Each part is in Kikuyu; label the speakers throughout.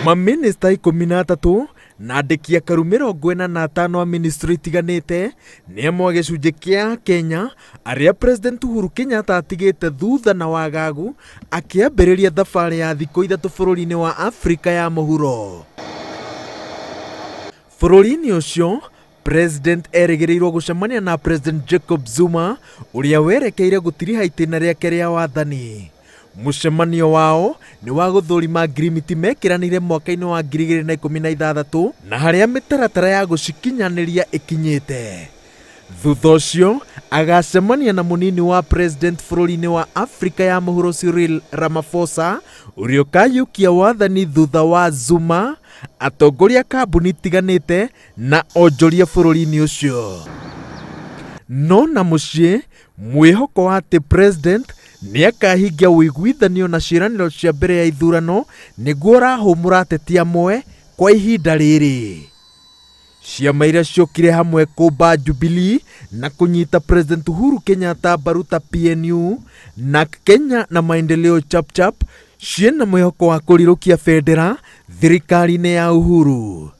Speaker 1: Mamĩnĩsta 13 na andĩki akaru 45 a ministry itiganĩte nĩ amwe a gĩcunjĩ kĩa Kenya arĩa President Uhuru Kenyatta atigĩte thutha na wagagu akĩambĩrĩria thabarĩ ya thikũ 3 bũrũri-inĩ wa Afrika ya mũhuro. Bũrũri-inĩ ũcio President erĩgĩrĩirwo gũcemania na President Jacob Zuma ũrĩa werekeire gũtiriha itĩna rĩake rĩa wathani. Mũcemanio wao nĩ wa gũthũrima ngirimiti mekĩranĩire mwaka-inĩ wa 2016 na harĩa mĩtaratara ya gũcikinyanĩria ĩkinyĩte. Thutha ũcio agacemania na mũnini wa President bũrũri-inĩ wa Afrika ya mũhuro Cyril Ramaphosa ũrĩa ũkayũkia wathani thutha wa Zuma, atongoria kambuni itiganĩte na onjoria bũrũri-inĩ ũcio. No na mũciĩ mwĩhoko wa atĩ President nĩakahingia ũiguithanio na ciĩranĩro cia mbere ya ithurano nĩguo ũrahũmũra ateti amwe kwa ihinda rĩrĩ. Ciama iria ciokire hamwe kũmba Jubilee na kũnyita President Uhuru Kenyatta mbaru ta PNU na Kenya na Maendeleo Chapchap ciĩna mwĩhoko wa kũrirũkia bendera thirikari-inĩ ya Uhuru.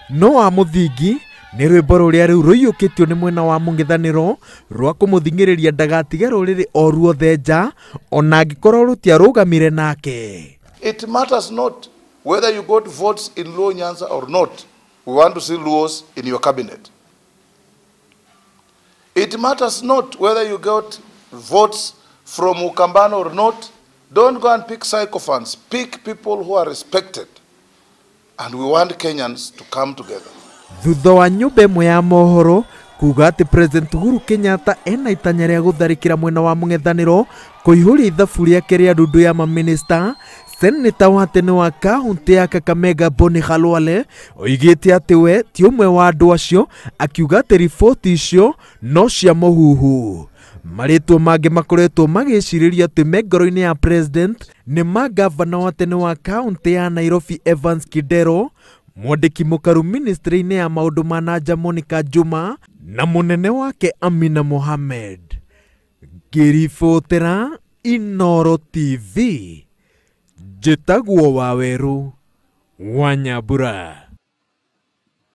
Speaker 1: No wa mũthingi nĩ rwĩmbo rũrĩa rĩu rũiyũkĩtio nĩ mwena wa mũng'ethanĩro rwa kũmũthing'ĩrĩria ndagatige rũrĩrĩ o ruothe nja ona angĩkorwo rũtiarũgamire nake.
Speaker 2: It matters not whether you got votes in Luo Nyanza or not. We want to see Luos in your cabinet. It matters not whether you got votes from Ukambani or not. Don't go and pick sycophants. Pick people who are respected. And we want Kenyans to come together.
Speaker 1: Thutha wa nyũmba ĩmwe ya mohoro kuga atĩ President Uhuru Kenyatta ena itanya rĩa gũtharĩkĩra mwena wa mũng'ethanĩro kũihũria ithabu rĩake rĩa ndundu ya mamĩnĩsta, Seneta wa tene wa kaunti ya Kakamega Boni Khalwale oigĩte atĩ we ti ũmwe wa andũ acio, akiuga atĩ riboti icio no cia mũhuhu. Marĩtwa mangĩ makoretwo magĩcirĩrio atĩ me ngoro-inĩ ya President nĩ ma gavana wa tene wa kaunti ya Nairobi Evans Kidero, mwandĩki mũkaru ministry-inĩ ya maũndũ ma na nja Monica Juma na mũnene wake Amina Mohamed. Ngĩribotera Inooro TV, njĩtagwo Wawerũ wa Nyambura.